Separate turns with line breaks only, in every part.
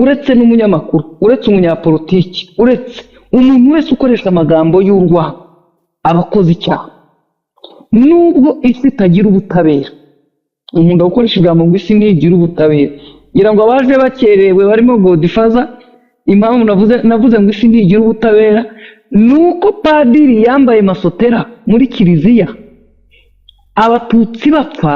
Uretse n'umunyamakuru, uretse umunyapolitiki, uretse umuntu wese ukoresha amagambo y'urwango, aba akoze icyaha. Nubwo isi itagira ubutabera, nkunda gukoresha ijambo ngo isi ntigira ubutabera, ngira ngo abaje bakerewe barimo Godfather. Impamvu navuze ngo isi ntigira ubutabera ni uko padiri yambaye masotera muri kiliziya, abatutsi bapfa,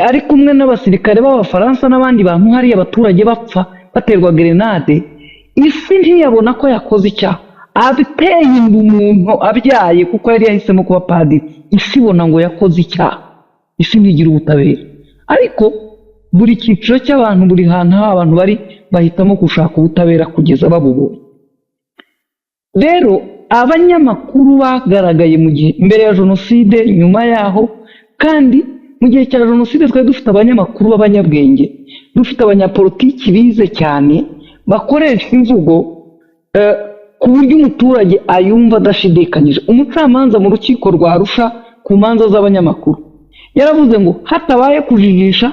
ari kumwe n'abasirikare b'Abafaransa n'abandi bantu hariya, abaturage bapfa baterwa gerenade, isi ntiyabona ko yakoze icyaha. Ateye inda umuntu abyaye kuko yari yahisemo kuba padiri, isi ibona ngo yakoze icyaha. Isi ntigira ubutabera, ariko buri cyiciro cy'abantu, buri hantu aho abantu bari, bahitamo gushaka ubutabera kugeza babubonye. Rero abanyamakuru bagaragaye mu gihe mbere ya jenoside, nyuma yaho, kandi mu gihe cya jenoside twari dufite abanyamakuru b'abanyabwenge, dufite abanyapolitiki bize cyane, bakoresha imvugo ku buryo umuturage ayumva adashidikanyije. Umucamanza mu rukiko rwa Arusha ku manza z'abanyamakuru yaravuze ngo hatabaye kujijisha,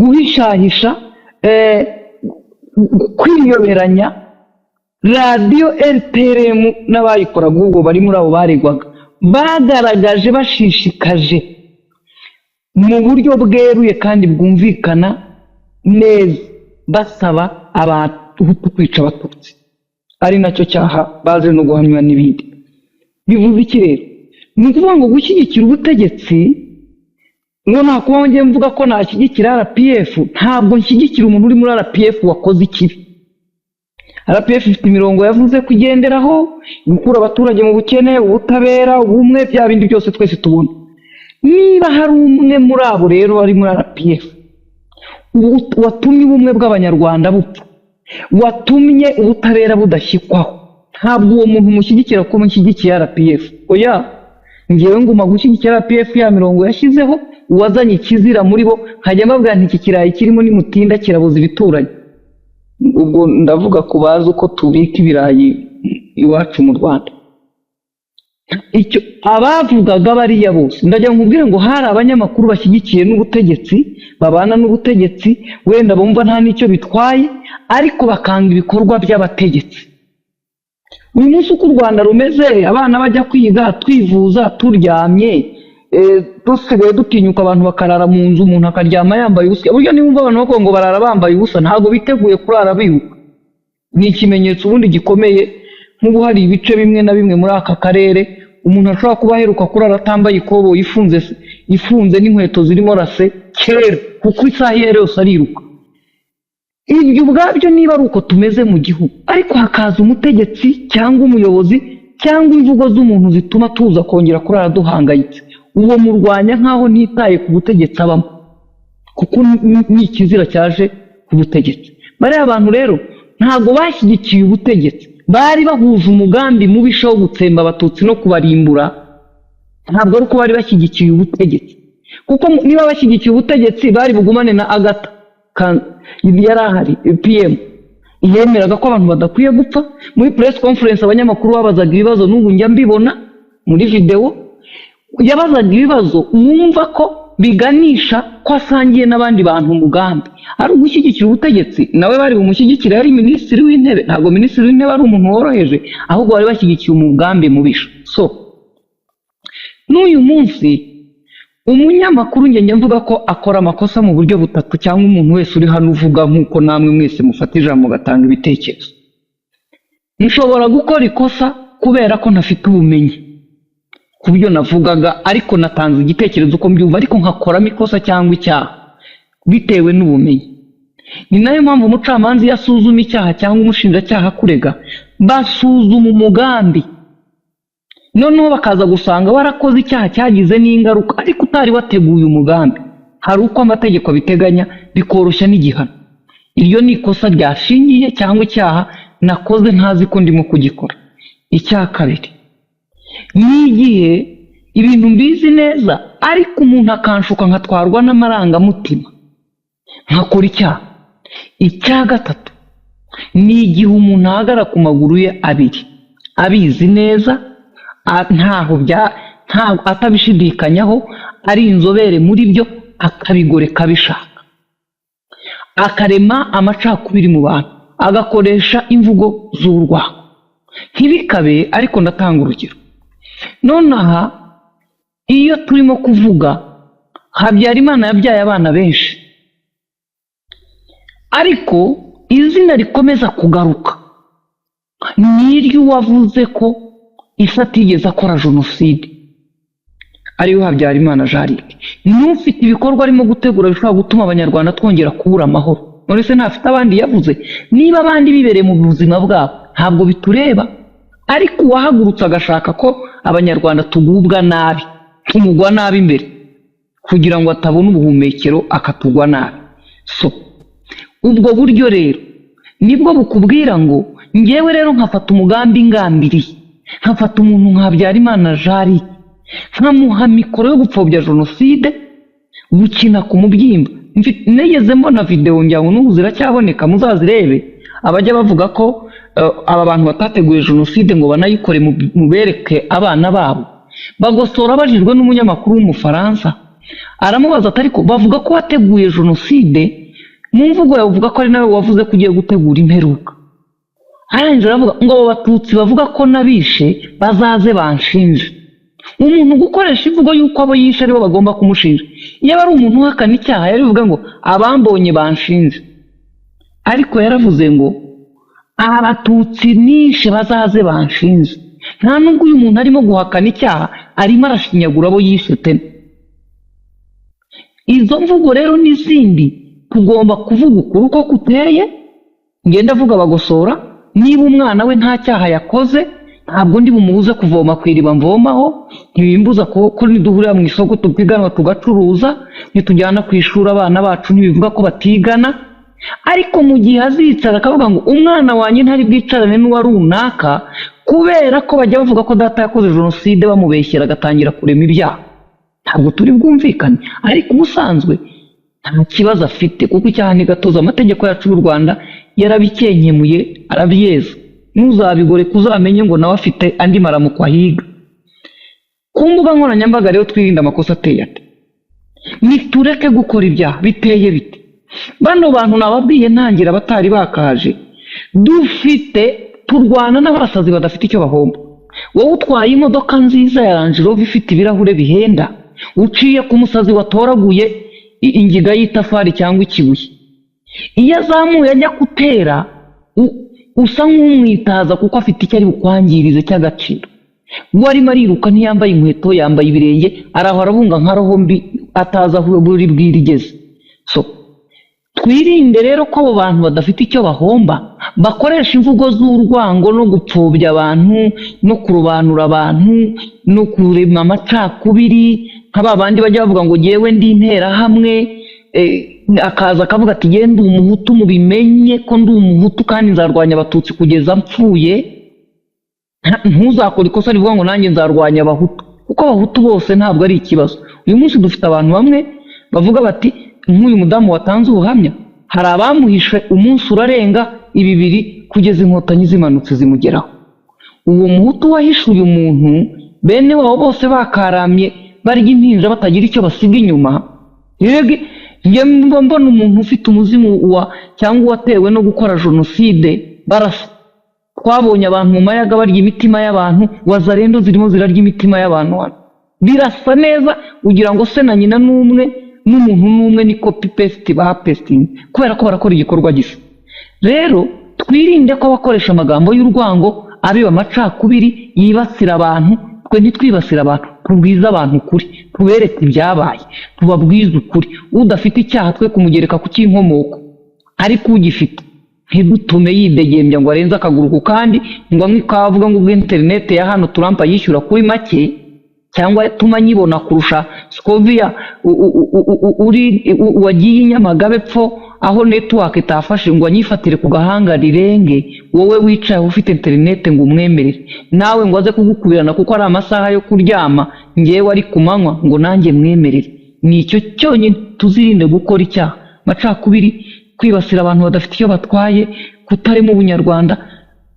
guhishahisha, kwiyoberanya, radiyo RTLM n'abayikoraga ubwo bari muri abo baregwaga bagaragaje bashishikaje mu buryo bweruye kandi bwumvikana neza basaba Abahutu kwica Abatutsi, ari nacyo cyaha baje no guhamywa n'ibindi. Bivuze iki rero? Ni ukuvuga ngo gushyigikira ubutegetsi, ngo nta kuba ngiye mvuga ko nashyigikira RPF, ntabwo nshyigikira umuntu uri muri RPF wakoze ikibi. RPF ifite imirongo yavuze ko igenderaho, gukura abaturage mu bukene, ubutabera, ubumwe, bya bindi byose twese tubona. Niba hari umwe muri abo rero wari muri RPF watumye ubumwe bw'Abanyarwanda bupfa, watumye ubutabera budashyikwaho, ntabwo uwo muntu mushyigikira ko mushyigikiye RPF. Oya, ngewe nguma gushyigikira RPF ya mirongo yashyizeho. Uwazanye ikizira muri bo nkajya mbabwira nti iki kirayi kirimo nimutinda kirabuza ibituranyi. Ubwo ndavuga ku bazi uko tubika ibirayi iwacu mu Rwanda. Icyo abavugaga bariya bose, ndajya nkubwire ngo hari abanyamakuru bashyigikiye n'ubutegetsi, babana n'ubutegetsi, wenda bumva nta n'icyo bitwaye, ariko bakanga ibikorwa by'abategetsi. Uyu munsi uko u Rwanda rumeze, abana bajya kwiga, twivuza turyamye, dusigaye dutinyuka, abantu bakarara mu nzu, umuntu akaryama yambaye ubusa. Burya niba abantu bavuga ngo barara bambaye ubusa, ntabwo biteguye kurara biruka. Ni ikimenyetso ubundi gikomeye. Nk'ubu hari ibice bimwe na bimwe muri aka karere umuntu ashobora kuba aheruka kurara atambaye ikoboyi ifunze n'inkweto zirimo rase kera, kuko isaha iyo ari yose ariruka. Ibyo ubwabyo niba ari uko tumeze mu gihugu, ariko hakaza umutegetsi cyangwa umuyobozi cyangwa imvugo z'umuntu zituma tuza kongera kurara duhangayitse, uwo murwanya nk'aho ntitaye ku butegetsi abamo, kuko ni ikizira cyaje ku butegetsi. Bariya bantu rero ntabwo bashyigikiye ubutegetsi, bari bahuje umugambi mubisha wo gutsemba Abatutsi no kubarimbura. Ntabwo ari uko bari bashyigikiye ubutegetsi, kuko niba bashyigikiye ubutegetsi bari bugumane na Agathe yari ahari PM, yemeraga ko abantu badakwiye gupfa. Muri press conference abanyamakuru babazaga ibibazo, n'ubu njya mbibona muri videwo, yabazaga ibibazo wumva ko biganisha ko asangiye n'abandi bantu umugambi ari ugushyigikira ubutegetsi. Nawe bari bumushyigikire, yari minisitiri w'intebe. Ntabwo minisitiri w'intebe ari umuntu woroheje, ahubwo bari bashyigikiye umugambi mubisha. So n'uyu munsi umunyamakuru njye mvuga ko akora amakosa mu buryo butatu, cyangwa umuntu wese uri hano uvuga nk'uko namwe mwese mufata ijambo mugatanga ibitekerezo. Nshobora gukora ikosa kubera ko ntafite ubumenyi ku byo navugaga, ariko natanze igitekerezo uko mbyumva, ariko nkakoramo ikosa cyangwa icyaha bitewe n'ubumenyi. Ni nayo mpamvu umucamanza iyo asuzuma icyaha cyangwa umushinjacyaha akurega, basuzuma umugambi, noneho bakaza gusanga warakoze icyaha cyagize n'ingaruka ariko utari wateguye umugambi. Hari uko amategeko abiteganya, bikoroshya n'igihano. Iryo ni ikosa ryashingiye cyangwa icyaha nakoze ntazi ko ndimo kugikora. Icya kabiri ni igihe ibintu mbizi neza, ariko umuntu akanshuka nkatwarwa n'amarangamutima nkakora icyaha. Icya gatatu ni igihe umuntu ahagarara ku maguru ye abiri abizi neza, ntaho bya atabishidikanyaho, ari inzobere muri byo, akabigoreka abishaka. Akarema amacakubiri mu bantu, agakoresha imvugo z'urwango. Ntibikabe, ariko ndatanga urugero nonaha. Iyo turimo kuvuga Habyarimana, yabyaye abana benshi, ariko izina rikomeza kugaruka ni iry'uwavuze ko isi atigeze akora jenoside, ariwe Habyarimana Jean Luc. N'ufite ibikorwa arimo gutegura bishobora gutuma Abanyarwanda twongera kubura amahoro. None se ntafite abandi yavuze? Niba abandi bibereye mu buzima bwabo, ntabwo bitureba, ariko uwahagurutse agashaka ko Abanyarwanda tugubwa nabi, tumugwa nabi imbere kugira ngo atabona ubuhumekero, akatugwa nabi. So ubwo buryo rero nibwo bukubwira ngo ngewe rero nkafata umugambi ngambiriye, nkafata umuntu nka Habyarimana Jean Luc, nkamuha mikoro yo gupfobya jenoside, gukina ku mubyimba. Nigeze mbona videwo, ngira ngo n'ubu ziracyaboneka, muzazirebe, abajya bavuga ko aba bantu batateguye jenoside ngo banayikore, mubereke abana babo. Bagosora abajijwe n'umunyamakuru w'Umufaransa, aramubaza ati: "Ariko bavuga ko wateguye jenoside, mu mvugo yawe uvuga ko ari nawe wavuze ko ugiye gutegura imperuka." Arangije aravuga ngo: "Abo Batutsi bavuga ko nabishe bazaze banshinje." Umuntu gukoresha imvugo y'uko abo yishe aribo bagomba kumushinja! Iyo ari umuntu uhakana icyaha, yari buvuge ngo: "Abambonye banshinje." Ariko yaravuze ngo: "Abatutsi nishe bazaze banshinje." Nta nubwo uyu muntu arimo guhakana icyaha, arimo arashinyagura abo yishe tena. Izo mvugo rero n'izindi, tugomba kuvuga ukuri uko kuteye. Ngenda avuga Bagosora, niba umwana we nta cyaha yakoze, ntabwo ndi bumubuze kuvoma ku iriba mvomaho. Ntibimbuza ko niduhurira mu isoko tupiganwa tugacuruza, nitujyana ku ishuri abana bacu ntibivuga ko batigana. Ariko mu gihe azicara akavuga ngo umwana wanjye ntari bwicarane n'uwa runaka kubera ko bajya bavuga ko data yakoze jenoside, bamubeshyera, agatangira kurema ibyaha, ntabwo turi bwumvikane. Ariko ubusanzwe nta kibazo afite, kuko icyaha ni gatozi. Amategeko yacu y'u Rwanda yarabikemuye, arabyeza. Ntuzabigoreka, uzamenye ngo nawe afite andi maramuko ahiga. Ku mbuga nkoranyambaga rero, twirinde amakosa ateye ate? Nitureke gukora ibyaha. Biteye bite? Bano bantu nababwiye ntangira, abatari bakaje, dufite turwana n'abasazi badafite icyo bahomba. Wowe utwaye imodoka nziza ya Range Rover ifite ibirahure bihenda, uciye ku musazi watoraguye ingiga y'itafari cyangwa ikibuye. Iyo azamuye ajya gutera, usa nk'umwitaza, kuko afite icyo ari bukwangirize cy'agaciro. We arimo ariruka, ntiyambaye inkweto, yambaye ibirenge, araho arabunga nka roho mbi, atazi aho buri bwire igeze. So twirinde rero ko abo bantu badafite icyo bahomba bakoresha imvugo z'urwango no gupfobya abantu no kurobanura abantu no kurema amacakubiri, nka ba bandi bajya bavuga ngo: "Jyewe ndi Interahamwe," akaza akavuga ati: "Jyewe ndi Umuhutu, mubimenye ko ndi Umuhutu kandi nzarwanya Abatutsi kugeza mpfuye." Ntuzakore ikosa rivuga ngo: "Nanjye nzarwanya Abahutu," kuko Abahutu bose ntabwo ari ikibazo. Uyu munsi dufite abantu bamwe bavuga bati, nk'uyu mudamu watanze ubuhamya, hari abamuhishe, umunsi urarenga ibibiri kugeza Inkotanyi zimanutse zimugeraho. Uwo Muhutu wahishe uyu muntu, bene wabo bose bakaramye barya impinja batagira icyo basiga inyuma. Yego, njye mba mbona umuntu ufite umuzimu wa cyangwa uwatewe no gukora jenoside barasa. Twabonye abantu mu Mayaga barya imitima y'abantu, Wazalendo zirimo zirarya imitima y'abantu hano. Birasa neza, ugira ngo se na nyina n'umwe n'umuntu n'umwe, ni copy paste bapesitinze, kubera ko barakora igikorwa gisa. Rero twirinde ko abakoresha amagambo y'urwango, abiba amacakubiri, yibasira abantu. Twe ntitwibasire abantu, tubwize abantu ukuri, tubereke ibyabaye, tubabwize ukuri. Udafite icyaha twe kumugereka ku cy'inkomoko, ariko ugifite ntidutume yidegembya ngo arenze akaguru ku kandi, ngo anywe ikawa avuga ngo ubwo interineti ya hano Trump yishyura kuri make, cyangwa tuma nyibona kurusha Scovia uri wagiye i Nyamagabe pfo aho network itafashe, ngo anyifatire ku gahanga rirenge. Wowe wicaye ufite interineti ngo umwemerere nawe ngo aze kugukubirana kuko ari amasaha yo kuryama, ngewe ari ku manywa, ngo nanjye mwemerere. Ni icyo cyonyine. Tuzirinde gukora icyaha, amacakubiri, kwibasira abantu badafite icyo batwaye, kutarema ubunyarwanda.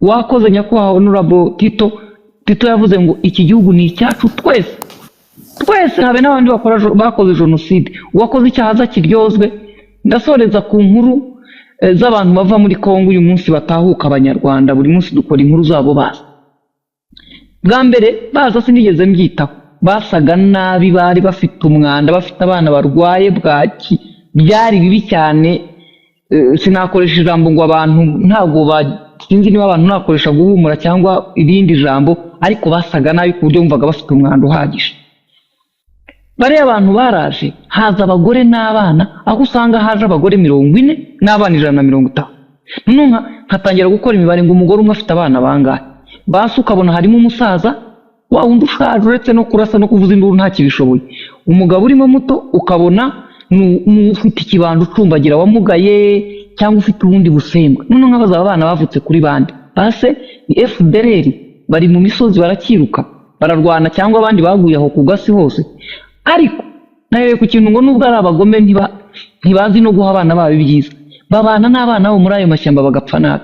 Wakoze, nyakubahwa Honorable Tito. Tito yavuze ngo iki gihugu ni icyacu twese, twese, habe n'abandi bakora bakoze jenoside. Uwakoze icyaha aza kiryozwe. Ndasoreza ku nkuru. z'abantu bava muri Kongo uyu munsi batahuka. Abanyarwanda buri munsi dukora inkuru zabo baza. Bwa mbere baza sinigeze mbyitaho, basaga nabi, bari bafite umwanda, bafite abana barwaye bwaki, byari bibi cyane. Sinakoresha ijambo ngo abantu ntabwo sinzi niba abantu nakoresha guhumura cyangwa irindi jambo, ariko basaga nabi ku buryo wumvaga bafite umwanda uhagije. Bariya abantu baraje, haza abagore n'abana, aho usanga haje abagore 40 n'abana 150. Noneho nkatangira gukora imibare ngo umugore umwe afite abana bangahe? Basi ukabona harimo umusaza wa wundi ushaje, uretse no kurasa no kuvuza induru ntakibishoboye, umugabo urimo muto ukabona ni ufite ikibando ucumbagira wamugaye cyangwa ufite ubundi busembwa. Noneho nkabaza, aba bana bavutse kuri bande? Base ni FDLR, bari mu misozi barakiruka bararwana, cyangwa abandi baguye aho ku gasi hose. Ariko nahereye ku kintu ngo nubwo ari abagome, ntibazi no guha abana babo ibyiza, babana n'abana babo muri ayo mashyamba bagapfa nabi.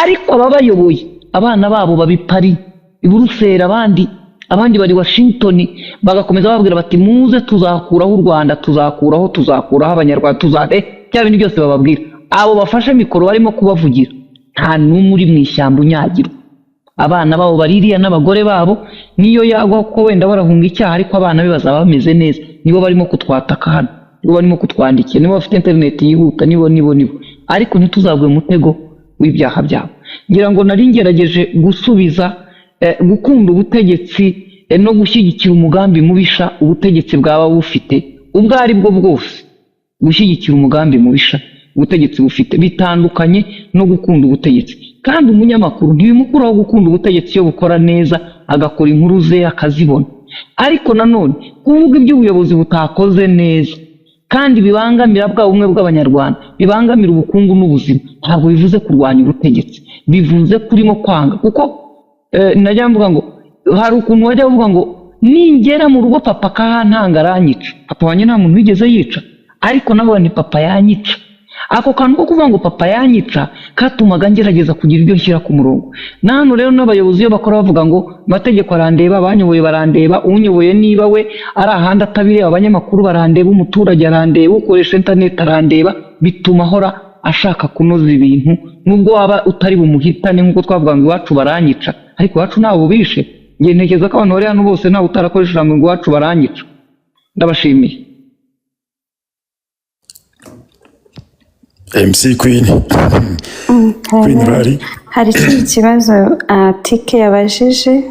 Ariko ababayoboye, abana babo baba i Paris, i Buruseli, abandi bari Washington, bagakomeza bababwira bati: "Muze tuzakuraho u Rwanda, tuzakuraho Abanyarwanda, bya bintu byose bababwira." Abo bafashe mikoro barimo kubavugira, nta n'umwe uri mu ishyamba unyagirwa. Abana babo baririya n'abagore babo, niyo yagwa ko wenda barahunga icyaha, ariko abana be bazaba bameze neza. Nibo barimo kutwataka hano, nibo barimo kutwandikira, nibo bafite interineti yihuta, nibo, nibo, nibo. Ariko ntituzagwe mu mutego w'ibyaha byabo. Ngira ngo nari ngerageje gusubiza. Gukunda ubutegetsi no gushyigikira umugambi mubisha ubutegetsi bwaba bufite ubwo ari bwo bwose, gushyigikira umugambi mubisha ubutegetsi bufite bitandukanye no gukunda ubutegetsi. Kandi umunyamakuru ntibimukuraho gukunda ubutegetsi iyo bukora neza, agakora inkuru ze akazibona. Ariko nanone kuvuga ibyo ubuyobozi butakoze neza kandi bibangamira bwa bumwe bw'Abanyarwanda, bibangamira ubukungu n'ubuzima, ntabwo bivuze kurwanya ubutegetsi, bivuze kurimo kwanga. Kuko najya mvuga ngo hari ukuntu wajya uvuga ngo ningera mu rugo papa akahantanga aranyica. Papa wanjye nta muntu wigeze yica, ariko navuga ni papa yanyica. Ako kantu ko kuvuga ngo papa yanyica katumaga ngerageza kugira ibyo nshyira ku murongo. Na hano rero n'abayobozi iyo bakora bavuga ngo amategeko arandeba, abanyoboye barandeba, unyoboye niba we ari ahandi atabireba, abanyamakuru barandeba, umuturage arandeba, ukoresha interineti arandeba, bituma ahora ashaka kunoza ibintu nubwo waba utari bumuhitane. Nk'uko twavuga ngo iwacu baranyica, ariko iwacu ntawe ubishe. Njye ntekereza ko abantu bari hano bose ntawe utarakoresha ijambo ngo iwacu baranyica. Ndabashimiye.
MC Queen, Queen Rari.
Hari ikindi kibazo Tike yabajije,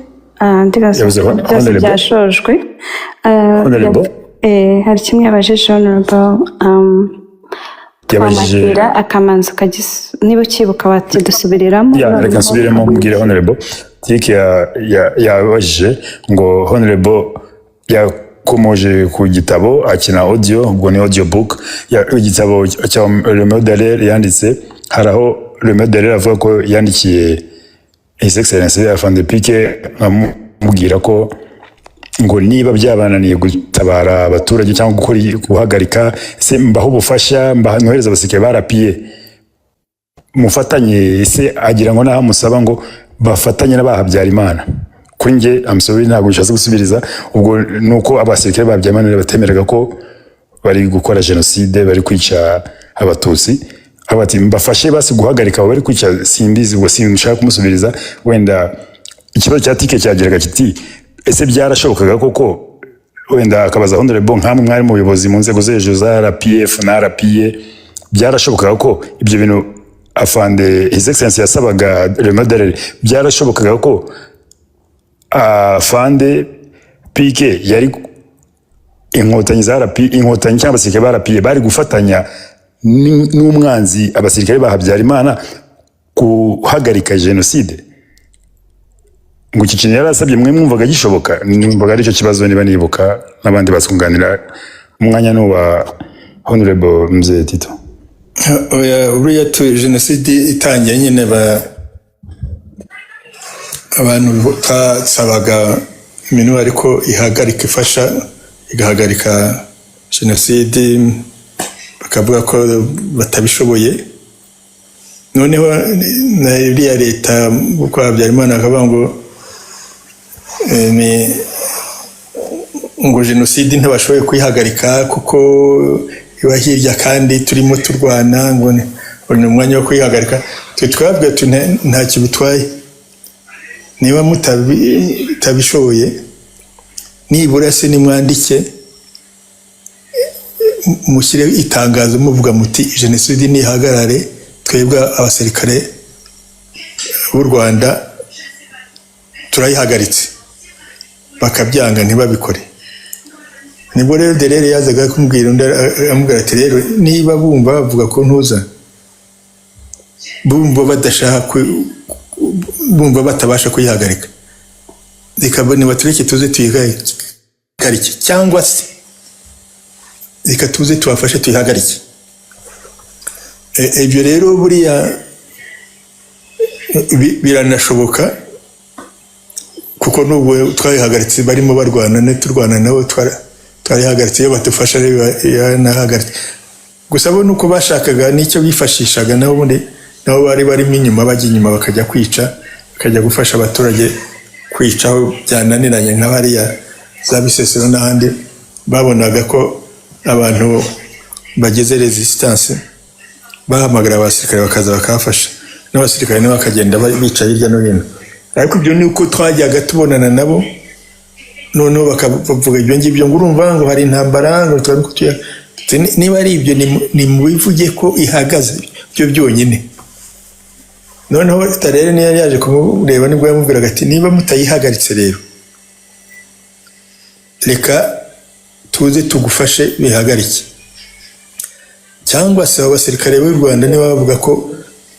ndibaza
Yavuze
ko byose
Honorable.
byashojwe.
Honorable.
Hari kimwe yabajije Honorable,
Yabajije
twamubwira akamanza niba ukibuka watidusubiriramo.
Ya, reka nsubiremo mbwire Honorable Tike. Yabajije ngo Honorable yakomoje ku gitabo akina audio, ubwo ni audio book igitabo cya Romeo Dallaire yanditse. Hari aho Romeo Dallaire avuga ko yandikiye His Excellency Afande PK amubwira ko ngo niba byabananiye gutabara abaturage cyangwa gukora guhagarika se, mbaho ubufasha, mbaha nohereza abasirikare barapiye mufatanye. Ese agira ngo naho amusaba ngo bafatanye n'aba Habyarimana? Kuri njye, I'm sorry, ntabwo nshatse gusubiriza. Ubwo nuko abasirikare ba Habyarimana batemeraga ko bari gukora jenoside, bari kwica Abatutsi, aho bati mbafashe basi guhagarika abo bari kwica. Simbizi, ubwo sinshaka kumusubiriza. Wenda ikibazo cya Tike cyagiraga kiti: ese byarashobokaga koko? Wenda akabaza Honorable, nkamwe mwari mu buyobozi mu nzego zo hejuru za RPF na RPA, byarashobokaga ko ibyo bintu afande His Excellency yasabaga Romeo Dallaire, byarashobokaga ko afande PK yari inkotanyi za RP, inkotanyi cyangwa abasirikare ba RPA bari gufatanya n'umwanzi, abasirikare ba Habyarimana, guhagarika jenoside? Ngo iki kintu yari asabye, mwe mwumvaga gishoboka? Numvaga aricyo kibazo niba nibuka, n'abandi bazunganira. Umwanya ni uwa Honorable Mzee Tito.
Oya, buriya jenoside itangiye nyine abantu twasabaga MINUAR ariko ihagarika, ifasha igahagarika jenoside, bakavuga ko batabishoboye. Noneho na iriya leta kwa Habyarimana bakavuga ngo ni ngo jenoside ntibashoboye kuyihagarika kuko iba hirya kandi turimo turwana, ngo Ni umwanya wo kuyihagarika. Twe twabwiye tuti ntacyo bitwaye niba mutabishoboye, nibura se nimwandike, mushyire itangazo muvuga muti jenoside nihagarare, twebwe abasirikare b'u Rwanda turayihagaritse. Bakabyanga, ntibabikore. Nibwo rero Dallaire yazaga kumubwira, undi amubwira ati rero niba bumva bavuga ko ntuza bumva badashaka bumva batabasha kuyihagarika, reka nibatureke tuze tuyihagarike, cyangwa se reka tuze tubafashe tuyihagarike. Ibyo rero buriya biranashoboka, kuko nubwo twayihagaritse barimo barwana turwana nabo, twarihagaritse. Iyo badufasha rero yanahagaritse. Gusa bo nuko bashakaga n'icyo bifashishaga, nabo ubundi nabo bari barimo inyuma, bajya inyuma bakajya kwica, bakajya gufasha abaturage kwica aho byananiranye, nka bariya za Bisesero n'ahandi babonaga ko abantu bageze resistance, bahamagara abasirikare bakaza bakabafasha, n'abasirikare nabo bakagenda bica hirya no hino. Ariko ibyo ni uko twajyaga tubonana nabo, noneho bakavuga ibyo ngibyo ngo urumva ngo hari intambara, ngo twari niba ari ibyo, nimubivuge ko ihagaze, byo byonyine. Noneho Dallaire niyo yari yaje kumureba, nibwo yamubwiraga ati niba mutayihagaritse rero, reka tuze tugufashe bihagarike, cyangwa se abo basirikare b'u Rwanda niba bavuga ko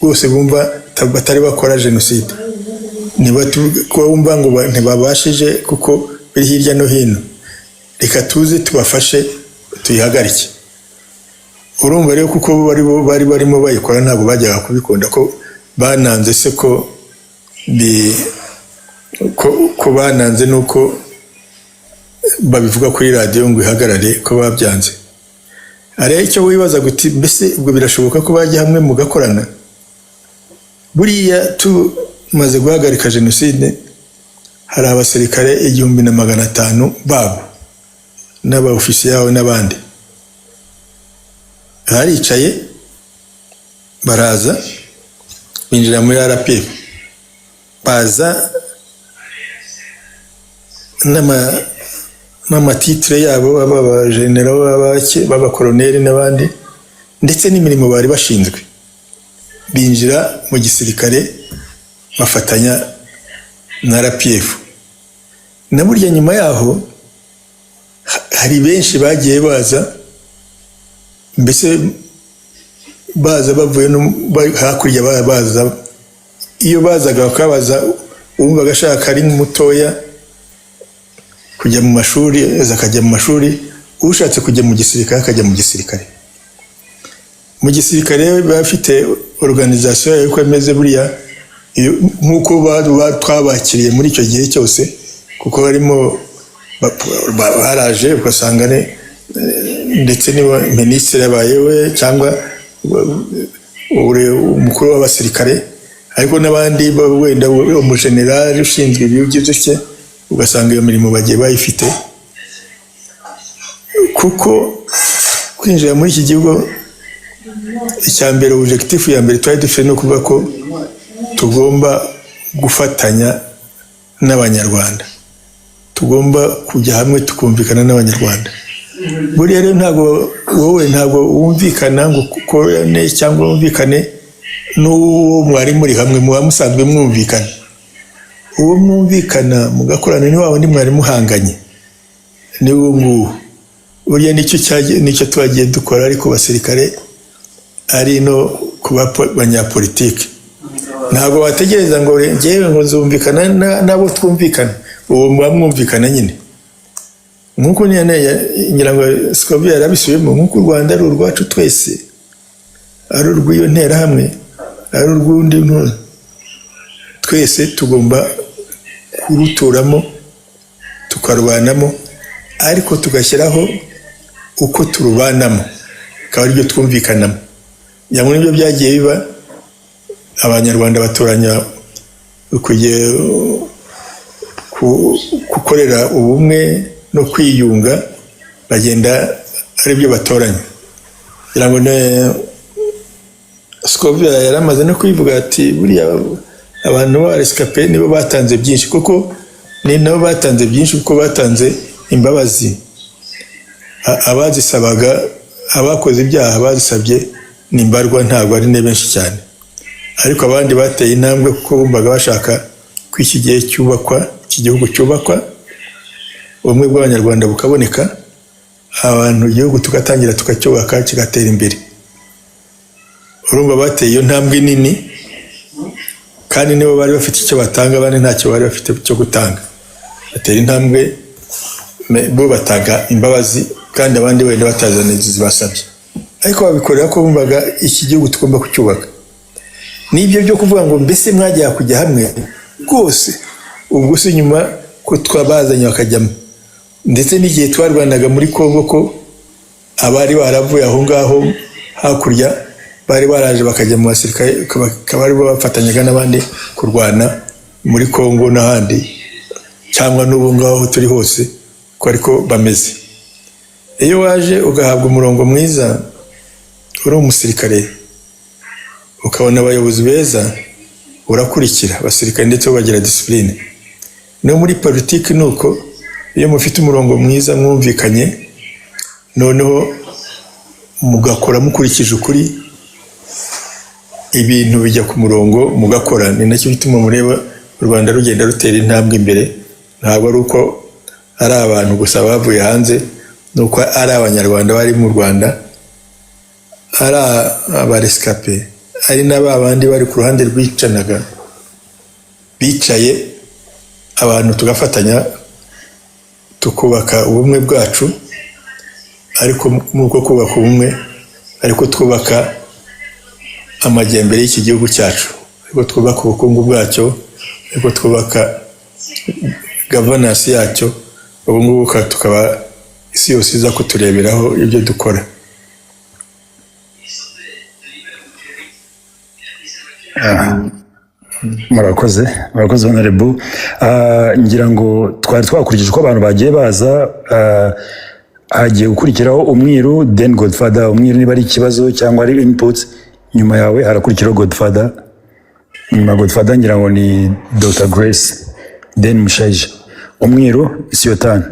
bose bumva batari bakora jenoside, niba ko bumva ngo ntibabashije kuko biri hirya no hino, reka tuze tubafashe tuyihagarike. Urumva rero, kuko bari bo bari barimo bayikora, ntabwo bajyaga kubikunda ko bananze se ko ko bananze nuko babivuga kuri radiyo ngo ihagarare, ko babyanze. Hari icyo wibaza guti mbese ubwo birashoboka ko bajya hamwe mugakorana? Buriya tumaze guhagarika jenoside, hari abasirikare 1500 babo n'aba ofisiye yabo n'abandi baricaye, baraza binjira muri RPF, baza n'ama titre yabo, baba abajenero, b'abakoroneri n'abandi, ndetse n'imirimo bari bashinzwe, binjira mu gisirikare bafatanya na RPF. Na burya nyuma yaho hari benshi bagiye baza, mbese baza bavuye no hakurya, baza. Iyo bazaga bakabaza, uwumvaga ashaka ari mutoya kujya mu mashuri aza akajya mu mashuri, ushatse kujya mu gisirikare akajya mu gisirikare. Mu gisirikare bafite organisation yayo uko imeze. Buriya nk'uko twabakiriye muri icyo gihe cyose, kuko barimo baraje ugasanga ndetse niba minisitiri yabaye we cyangwa umukuru w'abasirikare, ariko n'abandi wenda umujenerali ushinzwe ibihugu gutya, ugasanga iyo mirimo bagiye bayifite. Kuko kwinjira muri iki gihugu, icya mbere, objectif ya mbere twari dufite ni ukuvuga ko tugomba gufatanya n'Abanyarwanda, tugomba kujya hamwe tukumvikana n'Abanyarwanda. Buriya rero ntabwo wowe ntabwo wumvikana ngo ukorane cyangwa wumvikane n'uwo mwari muri hamwe muba musanzwe mwumvikana. Uwo mwumvikana mugakorana ni wa wundi mwari muhanganye, ni wo nguwo. Burya nicyo nicyo twagiye dukora, ariko basirikare ari no ku banyapolitike, ntabwo wategereza ngo ngewe ngo nzumvikana n'abo twumvikana. Uwo muba mwumvikana nyine, nk'uko ngira ngo Scovia yarabisubiyemo, nk'uko u Rwanda ari urwacu twese, ari urw'iyo nterahamwe, ari urw'undi, twese tugomba kuruturamo, tukarubanamo, ariko tugashyiraho uko turubanamo, akaba aribyo twumvikanamo. Muri nibyo byagiye biba, Abanyarwanda batoranya gukorera ubumwe no kwiyunga, bagenda aribyo batoranya. Kugira ngo Scovia yari amaze no kubivuga ati buriya abantu ba rescapés nibo batanze byinshi, kuko ni nabo batanze byinshi, kuko batanze imbabazi. Abazisabaga, abakoze ibyaha bazisabye ni mbarwa, ntabwo ari ne benshi cyane. Ariko abandi bateye intambwe kuko bumvaga bashaka ko iki gihe cyubakwa, iki gihugu cyubakwa, ubumwe bw'Abanyarwanda bukaboneka, abantu igihugu tugatangira tukacyubaka kigatera imbere. Urumva bateye iyo ntambwe nini, kandi nibo bari bafite icyo batanga, abandi ntacyo bari bafite cyo gutanga. Batera intambwe bo batanga imbabazi, kandi abandi wenda batazana zibasabye, ariko babikorera ko bumvaga iki gihugu tugomba kucyubaka. N'ibyo byo kuvuga ngo mbese mwagiye kujya hamwe rwose, ubwo si nyuma ko twabazanye bakajyamo. Ndetse n'igihe twarwanaga muri Kongo, ko abari baravuye aho ngaho hakurya bari baraje bakajya mu basirikare, bakaba aribo bafatanyaga n'abandi kurwana muri Kongo n'ahandi, cyangwa n'ubu ngaho aho turi hose ko ariko bameze. Iyo waje ugahabwa umurongo mwiza uri umusirikare, ukabona abayobozi beza, urakurikira. Abasirikare ndetse bo bagira discipline. No muri politiki ni uko, iyo mufite umurongo mwiza mwumvikanye, noneho mugakora mukurikije ukuri, ibintu bijya ku murongo mugakora. Ni nacyo gituma mureba u Rwanda rugenda rutera intambwe imbere. Ntabwo ari uko ari abantu gusa bavuye hanze, ni uko ari Abanyarwanda bari mu Rwanda, ari aba rescapés, ari na ba bandi bari ku ruhande rwicanaga, bicaye abantu tugafatanya tukubaka ubumwe bwacu. Ariko muri uko kubaka ubumwe, ariko twubaka amajyambere y'iki gihugu cyacu, ariko twubaka ubukungu bwacyo, ariko twubaka governance yacyo. Ubu ngubu tukaba isi yose iza kutureberaho ibyo dukora.
Murakoze, murakoze, honorable. Ngira ngo twari twakurikije uko abantu bagiye baza. Hagiye gukurikiraho Umwiru, then Godfather. Umwiru, niba ari ikibazo cyangwa ari inputs. Nyuma yawe harakurikiraho Godfather. Nyuma ya Godfather ngira ngo ni Dr Grace, then Mushaija. Umwiru, isiyotani.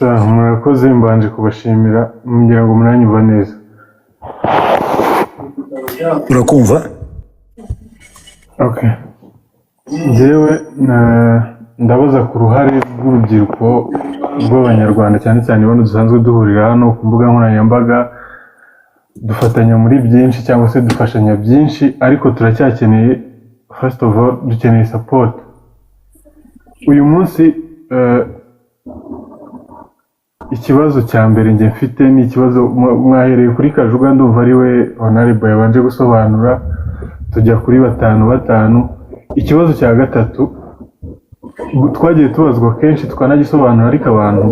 Murakoze, mbanje kubashimira. Ngira ngo muranyumva neza?
Urakumva.
Okay. Njyewe ndabaza ku ruhare rw'urubyiruko rw'Abanyarwanda, cyane cyane bano dusanzwe duhurira hano ku mbuga nkoranyambaga, dufatanya muri byinshi cyangwa se dufashanya byinshi, ariko turacyakeneye, first of all dukeneye support. Uyu munsi ikibazo cya mbere njye mfite ni ikibazo mwahereye kuri Kajuga, ndumva ari we honorable yabanje gusobanura, tujya kuri batanu batanu. Ikibazo cya gatatu twagiye tubazwa kenshi, twanagisobanura, ariko abantu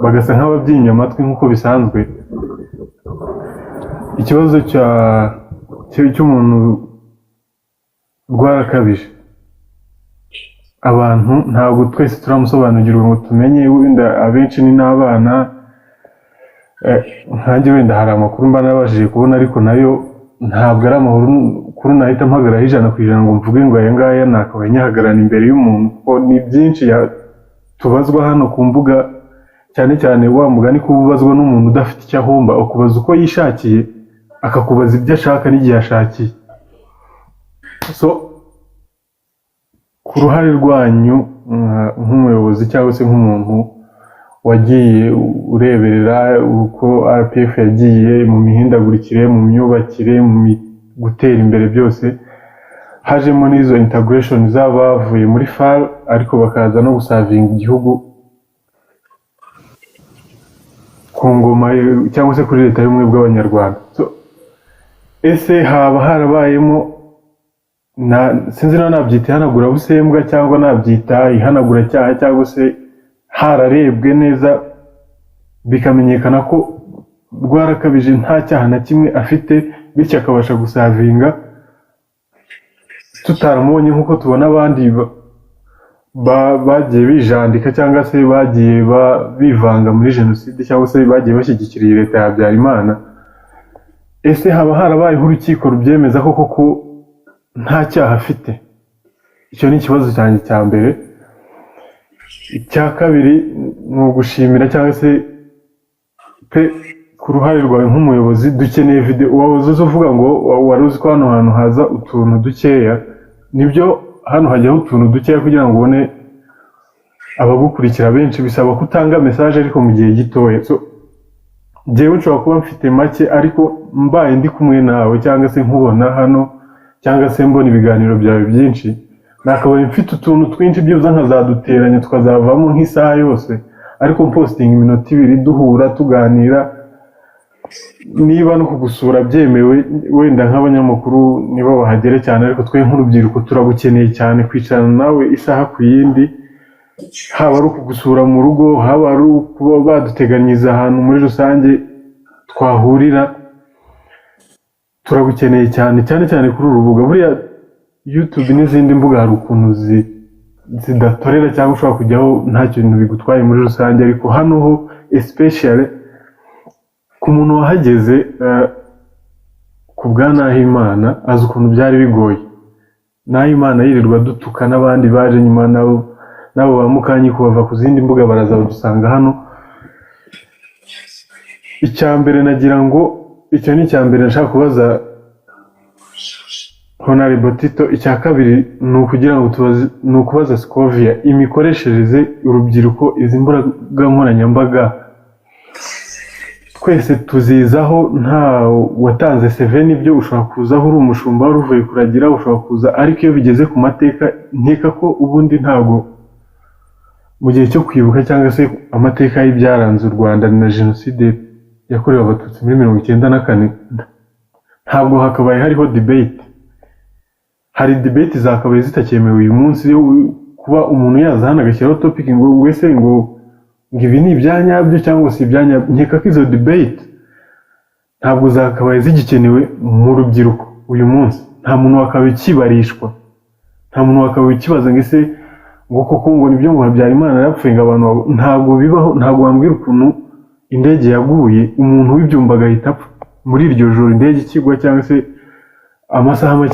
bagasa nk'ababyinnye amatwi nk'uko bisanzwe. Ikibazo cy'umuntu Rwarakabije, abantu ntabwo twese turamusobanukirwa ngo tumenye. Wenda abenshi ni n'abana. Nkanjye wenda hari amakuru mba nabashije kubona, ariko nayo ntabwo ari amakuru nahita mpagararaho 100% ngo mvuge ngo aya ngaya nakabaye nyahagarara imbere y'umuntu, kuko ni byinshi tubazwa hano ku mbuga, cyane cyane wa mugani kuba ubazwa n'umuntu udafite icyo ahomba, ukubaza uko yishakiye, akakubaza ibyo ashaka n'igihe ashakiye. So ku ruhare rwanyu nk'umuyobozi cyangwa se nk'umuntu wagiye ureberera uko RPF yagiye mu mihindagurikire, mu myubakire, mu gutera imbere byose, hajemo n'izo integration z'abavuye muri FAR ariko bakaza no guservinga igihugu ku ngoma cyangwa se kuri leta y'ubumwe bw'Abanyarwanda. So, ese haba harabayemo na sinzi niba nabyita ihanagurabusembwa cyangwa nabyita ihanaguracyaha, cyangwa se hararebwe neza bikamenyekana ko Rwarakabije nta cyaha na kimwe afite, bityo akabasha guservinga tutaramubonye nk'uko tubona abandi bagiye bijandika cyangwa se bagiye bivanga muri jenoside cyangwa se bagiye bashyigikira iyi leta ya Habyarimana? Ese haba harabayeho urukiko rubyemeza koko ko nta cyaha afite? Icyo ni ikibazo cyanjye cya mbere. Icya kabiri ni ugushimira cyangwa se pe ku ruhare rwawe nk'umuyobozi. Dukeneye video. Wahoze uza uvuga ngo wari uzi ko hano hantu haza utuntu dukeya. Nibyo, hano hajyaho utuntu dukeya. Kugira ngo ubone abagukurikira benshi bisaba ko utanga message ariko mu gihe gitoya. So njyewe nshobora kuba mfite make, ariko mbaye ndi kumwe nawe cyangwa se nkubona hano cyangwa se mbona ibiganiro byawe byinshi, nakabaye mfite utuntu twinshi, byibuze nkazaduteranya tukazavamo nk'isaha yose, ariko mpostinga iminota 2 duhura tuganira. Niba no kugusura byemewe, wenda nk'abanyamakuru nibo bahagere cyane, ariko twe nk'urubyiruko turagukeneye cyane, kwicarana nawe isaha ku yindi, haba ari ukugusura mu rugo, haba ari ukuba baduteganyiriza ahantu muri rusange twahurira. Turagukeneye cyane cyane cyane kuri uru rubuga. Buriya YouTube n'izindi mbuga hari ukuntu zidatorera cyangwa ushobora kujyaho nta kintu bigutwaye muri rusange, ariko hano ho especially ku muntu wahageze ku bwa Nahimana, azi ukuntu byari bigoye. Nahimana yirirwa dutuka n'abandi baje nyuma nabo ba Mukanyi bava ku zindi mbuga baraza badusanga hano. Icya mbere nagira ngo, icyo ni icya mbere nshaka kubaza Honorable Tito. Icya kabiri ni ukugira ngo tubaze, ni ukubaza Scovia imikoreshereze urubyiruko izi mbuga nkoranyambaga. Twese tuzizaho, nta watanze CV. Nibyo, ushobora kuzaho uri umushumba wari uvuye kuragira, ushobora kuza, ariko iyo bigeze ku mateka, nkeka ko ubundi ntabwo mu gihe cyo kwibuka cyangwa se amateka y'ibyaranze u Rwanda na Jenoside yakorewe Abatutsi muri 94, ntabwo hakabaye hariho debate. Hari debate zakabaye zitakemewe uyu munsi, yo kuba umuntu yaza hano agashyiraho topic ngo ese ngo ibi ni ibya nyabyo cyangwa se ibya nyabyo. Nkeka ko izo debate ntabwo zakabaye zigikenewe mu rubyiruko uyu munsi. Nta muntu wakabaye ukibarishwa, nta muntu wakabaye ukibaza ngo ese ngo koko ngo nibyo, ngo Habyarimana yarapfuye, ngo abantu ntabwo bibaho. Ntabwo wambwira ukuntu indege yaguye, umuntu w'ibyumba agahita apfa muri iryo joro indege ikigwa cyangwa se amasaha make.